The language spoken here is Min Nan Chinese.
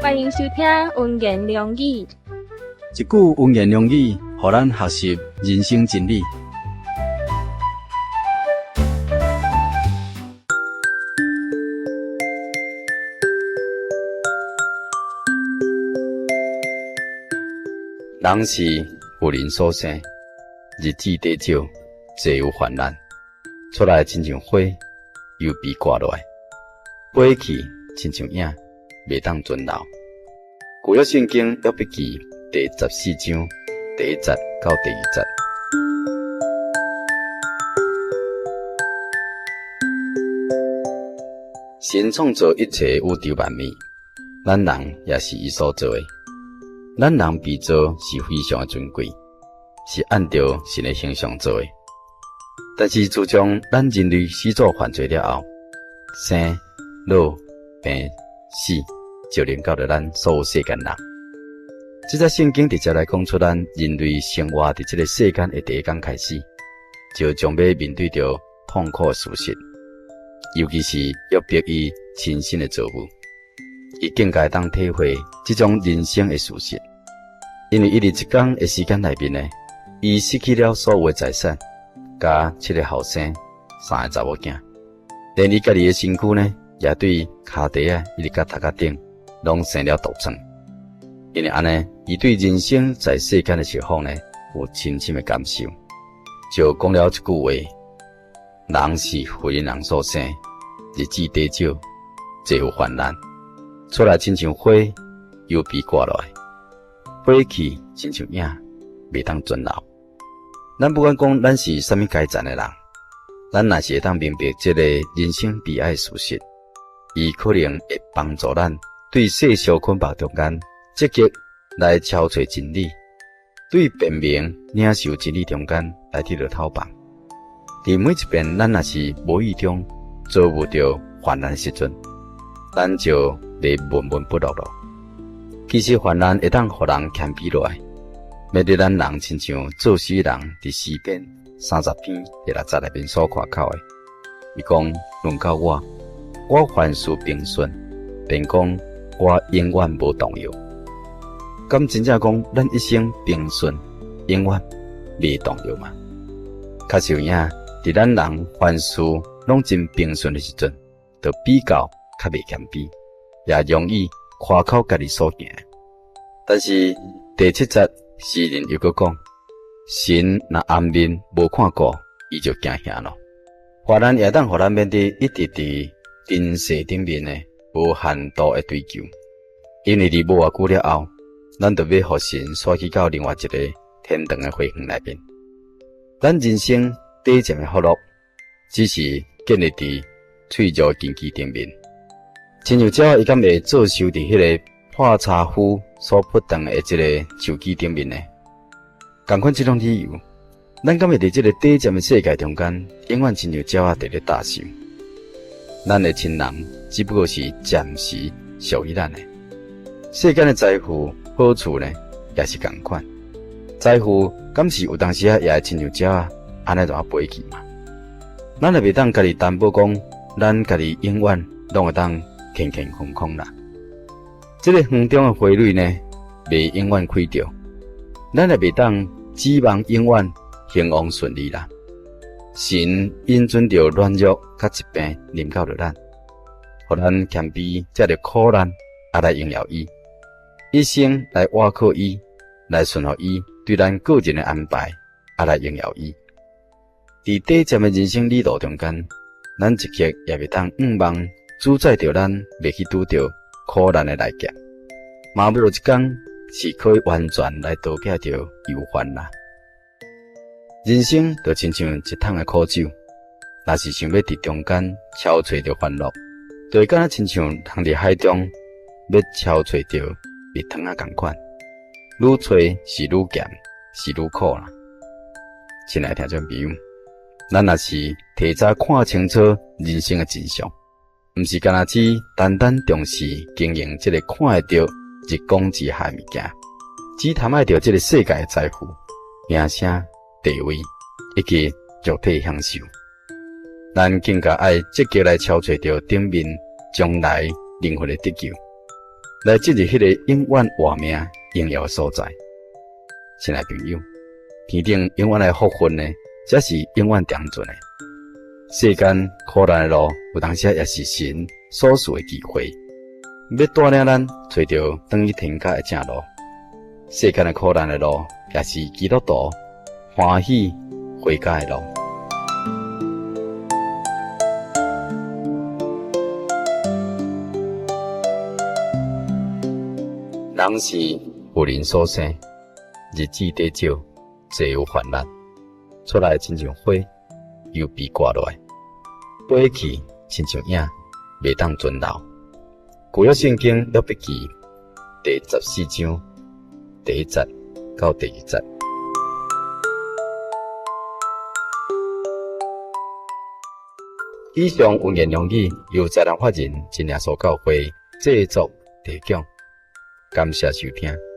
歡迎收聽溫言良語。一句溫言良語，予咱學習人生真理。人是婦人所生，日子短少，濟有患難，出來親像花，又被割落來，飛去親像影，袂當存留。舊約聖經約伯記第14章第1節到第2節。神創造一切宇宙萬物，咱人也是伊所造的。咱人被造是非常的尊貴，是按照神的形象做的。但是自從咱人類始祖犯罪了後，生、老、病、死，就臨到了咱所有世間人。這節聖經直接來講出咱人類生活佇這个世間的第一工開始，就將欲面對著痛苦的事實，尤其是約伯伊親身的遭遇，伊更加會當體會這種人生的事實。因為伊佇一工的時間內面呢，伊失去了所有的財產，佮七个後生、三个查某囝，連伊家己的身軀呢，也對跤蹄仔一直到頭殼頂，攏生了毒瘡。因為按呢，伊對人生在世間的釋放呢，有深深的感受，就講了一句話：人是婦人人所生，日子短少，濟有患難，出來親像花，又被割落來，飛去親像影，袂當存留。咱不管講咱是啥物階層的人，咱若是會當明白這个人生悲哀的事實，伊可能會幫助咱對世俗捆綁中間積極來超揣真理，對辨明領受真理中間來得到透放。佇每一遍咱若是無意中遭遇著患難的時陣，咱就袂悶悶不樂咯。其實患難會當予人謙卑落來，免得咱人親像做詩人佇詩篇30篇第6節內面所誇口的。伊講：論到我，我凡事平順，便講我永遠無動搖。敢真正講，咱一生平順，永遠袂動搖嗎？確實有影，佇咱人凡事攏真平順的時陣，就比較較袂謙卑，也容易誇口家己所行。但是第7節詩人又閣講：神若掩面無看顧，伊就驚嚇咯。患難也當予咱免得一直佇塵世頂面的無限度的追求，因為佇無偌久了後，咱就欲予神徙去到另外一個天堂的花園內面。咱人生短暫的福樂，只是建立佇脆弱根基頂面。親像鳥仔，伊敢會做受佇彼个破柴夫所鋪斷的這个樹枝頂面呢？仝款這種理由，咱敢會佇這个短暫的世界中間，永遠親像鳥仔佇咧搭樹？咱的親人只不過是暫時屬於咱的。世間的財富好處呢，也是仝款。財富敢是有當時仔也會親像鳥仔按呢怎飛去嘛？咱也袂當家己擔保講，咱家己永遠攏會當健健康康啦。這個園中的花蕊呢，袂永遠開著，咱也袂當指望永遠興旺順利啦。神允准著軟弱佮疾病臨到著咱，予咱謙卑，藉著苦難啊來榮耀伊，一生來倚靠伊，來順服伊對咱個人的安排啊來榮耀伊。佇短暫的人生旅途中間，咱一刻也袂當向望主宰著咱袂去拄著苦難的來劫，嘛無一工是可以完全來逃避著憂患啦。人生就親像一桶的苦酒，若是想欲佇中間超揣著歡樂，就會敢若親像人佇海中欲超揣著蜜糖仔仝款，愈揣是愈鹹，是愈苦啦。親愛的聽眾朋友，咱若是提早看清楚人生的真相，毋是干焦只單單重視經營這个看會著日光之下的物件，只貪愛著這个世界的財富、名聲、地位以及肉體享受。咱更加愛積極來敲揣著頂面將來靈魂的得救，來進入彼个永遠活命榮耀的所在。親愛朋友，天頂永遠的福分呢，才是永遠長存的。世間苦難的路，有當時也是神所賜的機會，欲帶領咱揣著轉去天家的正路。世間的苦難的路，也是基督徒歡喜回家的路。人是婦人所生，日子短少，濟有煩難，出來親像花，又被割落來，飛去親像影，袂當存留。舊約聖經約伯記第14章第1節到第2節。以上溫言良語由財團法人真耶穌教會製作提供，感謝收聽。